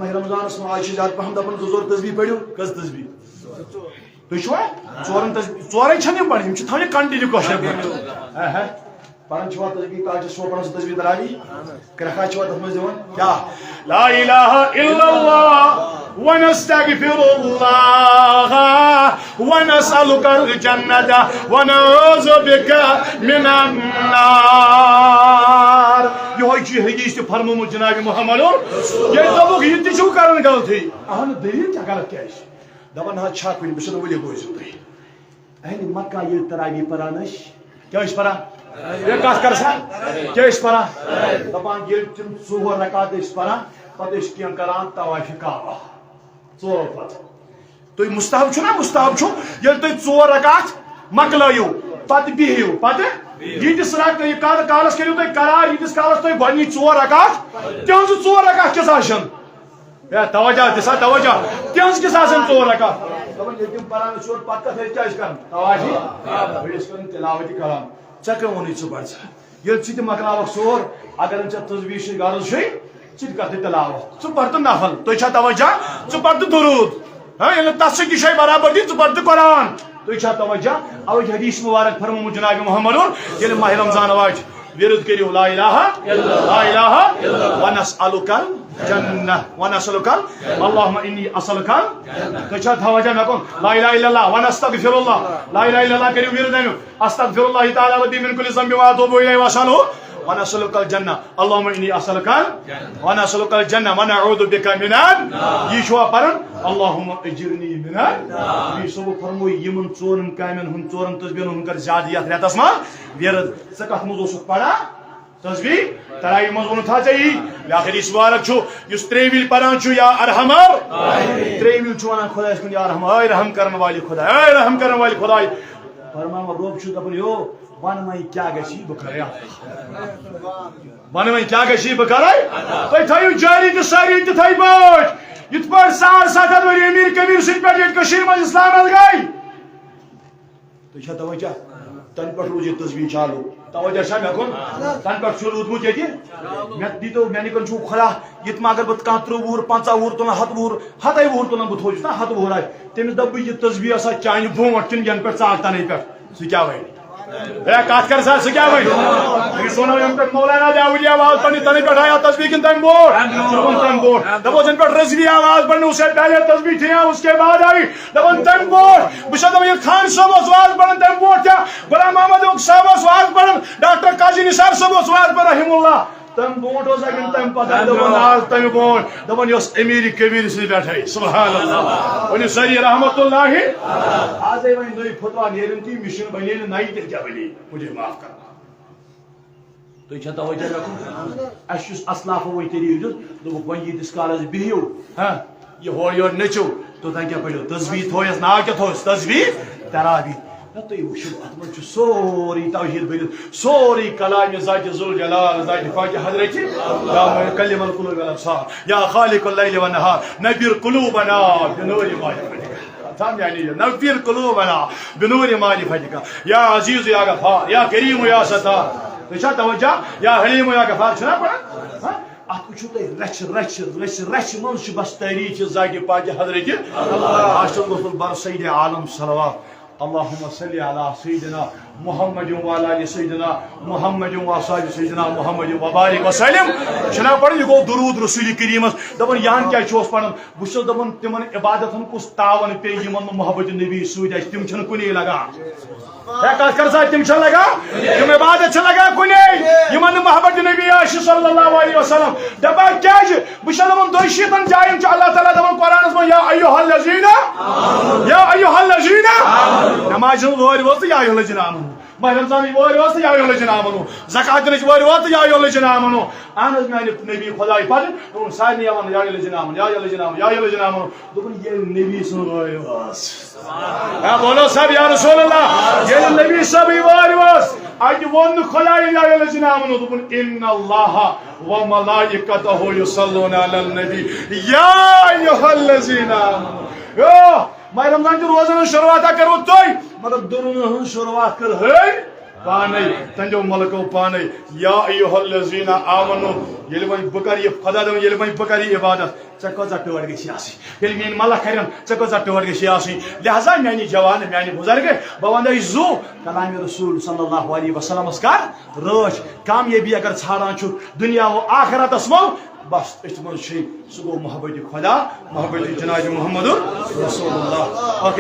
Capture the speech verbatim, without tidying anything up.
ماہِ رمضانس منٛز آز چھِ زیادٕ پہم دپان زٕ ژور تسبیح پٔرِو۔ کٔژ تسبیح؟ تُہۍ چھِوا؟ ژورن تسبیح، ژورے چھنہٕ یِم پرٕنۍ، یِم چھِ تھاونہِ continue کۄشر پٲٹھۍ۔ اہا۔ پران چھِوا تسبیح تاجس، چھِوا پران سُہ تسبیح تراویح؟ کرٛکھا چھِوا تتھ منٛز دِوان؟ کیٛاہ؟ لا الہ الا اللہ ونستغفر اللہ ونسألک الجنة ونعوذ بک من النار۔ یہوے چھُ یہِ حدیث تہِ فرمومُت جناب محمد۔ ییٚلہِ دوٚپُکھ یہِ تہِ چھُو کران غلطی، اہن دٔلیٖل کیٛاہ غلط کیٛازِ چھِ؟ دپان حظ چھا کُنہِ، بہٕ چھُس نہٕ ؤلِو بوٗزِو تُہۍ۔ اہلِ مکہ ییٚلہِ تراویح پران ٲسۍ، کیٛاہ ٲسۍ پران؟ یہِ کتھ کر سا؟ کیٛاہ ٲسۍ پران؟ دپان ییٚلہِ تِم ژور رکعت ٲسۍ پران، پتہٕ ٲسۍ کینٛہہ کران طواف کعبہ۔ ژورو پتہٕ۔ تُہۍ مستحب چھُو نا، مستحب چھُ، ییٚلہِ تُہۍ ژور رکعت مۄکلٲیِو، پتہٕ بِہِو، پتہٕ ییٖتِس رکعت، یہِ کال-، کالس کٔرِو تُہۍ قرار، ییٖتِس کالس تُہۍ گۄڈٕنِکۍ ژور رکعت، تِہنٛزٕ ژور رکعت کِژھ آسن؟ ہے، توجہ، دِسا توجہ۔ تِہنٛز کِژھ آسن ژور رکعت؟ دَپان، ییٚلہِ تِم پران چھِ، اور پتہٕ کتھ، أسۍ کیٛاہ چھِ کران؟ توجہ۔ أسۍ چھِ کران تلاوت کلام۔ ژےٚ کٔمۍ ووٚنُے ژٕ پرِ سا؟ ییٚلہِ ژٕ تہِ مۄکلاوکھ سور، اگر نہٕ ژےٚ تسبیح چھِ غرض چھُے، ژٕ تہِ کر تہٕ تلاوت۔ ژٕ پَر تہٕ نفل۔ تُہۍ چھا توجہ؟ ژٕ پَر تہٕ درود۔ ہاں، ییٚلہِ نہٕ تَس سۭتۍ تہِ چھے برابردی، ژٕ پَر تہٕ قرآن۔ تُہۍ چھا توجہ؟ اوے چھُ حدیث مبارک فرمومُت جناب محمد، ییٚلہِ ماہِ رمضان واتہِ، ورد کٔرِو لا الہ، لا الہ، ونسألک الجنہ، ونسألک ال-، اللہم انی اسألک ال-، تُہۍ چھا توجہ مےٚ کُن؟ لا الہ الا اللہ، ونستغفر اللہ، لا الہ الا اللہ کٔرِو ورد امیُک، استغفر اللہ تعالی ربی من کل ذنب و اتوب الیہ واسألہ، ونسألک الجنہ، اللہم انی اسألک ال-، ونسألک الجنہ، ونعوذ بک من ال-، یہِ چھُوا پرُن؟ اللہم اجرنی من ال-، یہِ صبح فرمو یِمن ژورن کامٮ۪ن ہُنٛد، ژورن تسبیحن ہُنٛد کر زیادٕ یتھ رٮ۪تس منٛز ورد۔ ژٕ کتھ منٛز اوسُکھ پران؟ تسبیح تراویح منٛز ووٚنُتھ ہا ژےٚ یی۔ بیٛاکھ حدیث مبارک چھُ، یُس ترٛیٚیہِ وِلہِ پران چھُ، یا ارحمر، ترٛیٚیہِ وِلہِ چھُ ونان خۄدایَس کُن، یا ارحمر، اے رحم کرن والہِ خۄداے، اے رحم کرن والہِ خۄداے۔ فرمان رۄب چھُ دپان، یو، ون وۄنۍ کیٛاہ گژھِ، بہٕ کرے عطا۔ ون وۄنۍ کیٛاہ گژھِ، بہٕ کرے۔ تُہۍ تھٲیِو جٲری تہٕ سٲری تِتھے پٲٹھۍ، یِتھ پٲٹھۍ ساڑ ستھ ہتھ ؤری امیر کبیر سٕنٛدِ پٮ۪ٹھ ییٚتہِ کٔشیٖرِ منٛز اسلام حظ گٔے۔ تُہۍ چھا توجہ؟ تَنہٕ پٮ۪ٹھ روٗز یہِ تسبیح چالو۔ توجہ چھا مےٚ کُن؟ تَنہٕ پٮ۪ٹھ چھُ روٗدمُت ییٚتہِ۔ مےٚ دیٖتو، مےٚ نِکَن چھُو خۄدا، ییٚتہِ ما اگر بہٕ کانٛہہ تٕرٛہ وُہُر، پنٛژاہ وُہُر تُلان، ہَتھ وُہُر، ہَتَے وُہُر تُلان، بہٕ تھوٚوُس نا ہَتھ وُہُر آسہِ۔ تٔمِس دَپہٕ بہٕ، یہِ تسبیح آسا چانہِ برونٛٹھ کِنہٕ یَنہٕ پٮ۪ٹھ ژاو تَنَے پٮ۪ٹھ؟ سُہ کیٛاہ وَنہِ؟ ہے، کَتھ کَر سا، سُہ کیٛاہ وَنہِ؟ أمِس وَنو یَنہٕ پٮ۪ٹھ مولانا داوودی آواز پَنٕنۍ تَنَے پٮ۪ٹھ آیا تسبیح کِنہٕ تَمہِ برونٛٹھ؟ تَمہِ برونٛٹھ۔ دَپوس یَنہٕ پٮ۪ٹھ رضوی آواز پَرنہِ، اس سے پہلے تسبیح تھی، اس کے بعد آئی۔ دپان تمہِ برونٛٹھ، بہٕ چھُس دپان، ییٚلہِ خان صٲب اوس واز پران تمہِ برونٛٹھ کیٛاہ؟ غلام محمد اوک صٲب اوس واز پران، ڈاکٹر قاضی نثار صٲب اوس واز پران رحم اللہ۔ تمہِ برونٛٹھ اوس اَتٮ۪ن تمہِ پتہٕ، تمہِ دپان برونٛٹھ۔ آز تمہِ برونٛٹھ، دپان یہِ اوس امیر کبیر سٕے پٮ۪ٹھے۔ سبحان اللہ۔ ؤنِو سٲری رحمت اللہ۔ آزے وۄنۍ نٔے فتوا نیرن تہِ، مِشن بنے نہٕ نَیہِ، تیٚلہِ کیٛاہ بنے؟ مجھے معاف کرنا۔ تُہۍ چھا توجہ مےٚ کُن؟ اَسہِ یُس اسلافو وۄنۍ طریٖقہٕ دیُت، دوٚپُکھ، وۄنۍ ییٖتِس کالس بِہِو، ہاں، یہِ ہورٕ یورٕ نٔژِو، توٚتام کیٛاہ پٔرِو؟ تسبیح تھویس، ناو کیٛاہ تھویس؟ تسبیح تراویح۔ نہ، تُہۍ وٕچھِو، اَتھ منٛز چھُ سورُے توحیٖد بٔرِتھ، سورُے کلامِ ذاتِ ذوالجلال، ذاتِ پاکِ حضرتِ، یا مُکلِّم القلوب والابصار، یا خالق اللیل والنہار، نوّر قلوبنا بنور معرفتک۔ تھام یعنی یہِ، نوّر قلوبنا بنور معرفتک۔ یا عزیز یا غفار، یا کریم یا ستار۔ تُہۍ چھا توجہ؟ یا حلیم یا غفار چھِنہ پران؟ ہاں؟ اَتھ وٕچھِو تُہۍ رَچھِ، رَچھِ، رَچھِ، رَچھِ منٛز چھِ بس تعریٖف ذاتِ پاکِ حضرتِ۔ آز چھُس بہٕ بر سید عالم صلوات۔ اللہم صلی علی سیدنا محمد وعلی آل سیدنا محمد واصحاب سیدنا محمد وبارک وسلم۔ چھِنہ پران، یہِ گوٚو درود رسول کریمس۔ دپان، یہِ ہن کیٛازِ چھُس پران؟ بہٕ چھُس دپان، تِمن عبادتن کُس تاوان پیٚیہِ، یِمن نہٕ محبت نبی سۭتۍ آسہِ، تِم چھِنہٕ کُنے لگان۔ ہے، کتھ کر سا، تِم چھِ لگان؟ تِم عبادت چھِ لگان کُنے، یِمن نہٕ محبت نبی آسہِ صلی اللہ علیہ وسلم۔ دپان کیٛازِ؟ بہٕ چھُس دپان، دۄیہِ شیٖتن جاین چھُ اللہ تعالیٰ دپان قرآنس منٛز، یا ایھا الذین، یا ایھا الذین۔ نماز ہٕنٛز وٲرۍ وٲژ تہٕ یا ایھا الذین آمنو۔ ماہِ رمضانٕچ وٲرۍ وٲژ تہٕ یا ایھا الذین آمنو۔ زکات دِنٕچ وٲرۍ وٲژ تہٕ یا ایھا الذین آمنو۔ اہن حظ، میانہِ نبی خۄدایہِ پتہٕ، یِمن سارنٕے یِوان یا ایھا الذین آمنو، یا ایھا الذین آمنو، یا ایھا الذین آمنو۔ دوٚپُن، ییٚلہِ نبی سٕنٛز وٲرۍ وٲژ۔ ہاں، بولو سب یا رسول اللہ۔ ییٚلہِ نبی صٲبٕنۍ وٲرۍ وٲژ، اَتہِ ووٚن نہٕ خۄدایَن یا ایھا الذین آمنو، دوٚپُن، ان اللہ و ملائکتہ یصلون علی النبی یا ایھا الذین آمنو۔ یو، ماہِ رمضان چہِ روزن ہٕنٛز شروٗعات ہا کٔروٕ تۄہہِ، مگر درودن ہٕنٛز شروٗعات کٔر ہے۔ پانے، تہنٛدیو ملکو پانے۔ یا ایھا الذین آمنو، ییٚلہِ وۄنۍ بہٕ کرٕ یہِ، خدا دپان، ییٚلہِ وۄنۍ بہٕ کرٕ یہِ عبادت، ژےٚ کۭژاہ ٹٲٹھ گژھی آسٕنۍ؟ ییٚلہِ میٲنۍ ملک کرن، ژےٚ کۭژاہ ٹٲٹھ گژھی آسٕنۍ؟ لہذا میانہِ جوان، میانہِ بزرگ، بہٕ ونہٕ أسۍ زُو کلامِ رسول صلی اللہ علیہ وسلمس کر رٲچھ۔ کامیٲبی اگر ژھانڈان چھُ دنیا و آخرتس منٛز، بس أتھۍ منٛز چھُے، سُہ گوٚو محبت خدا، محبت جناب محمد رسول اللہ۔ ٲخری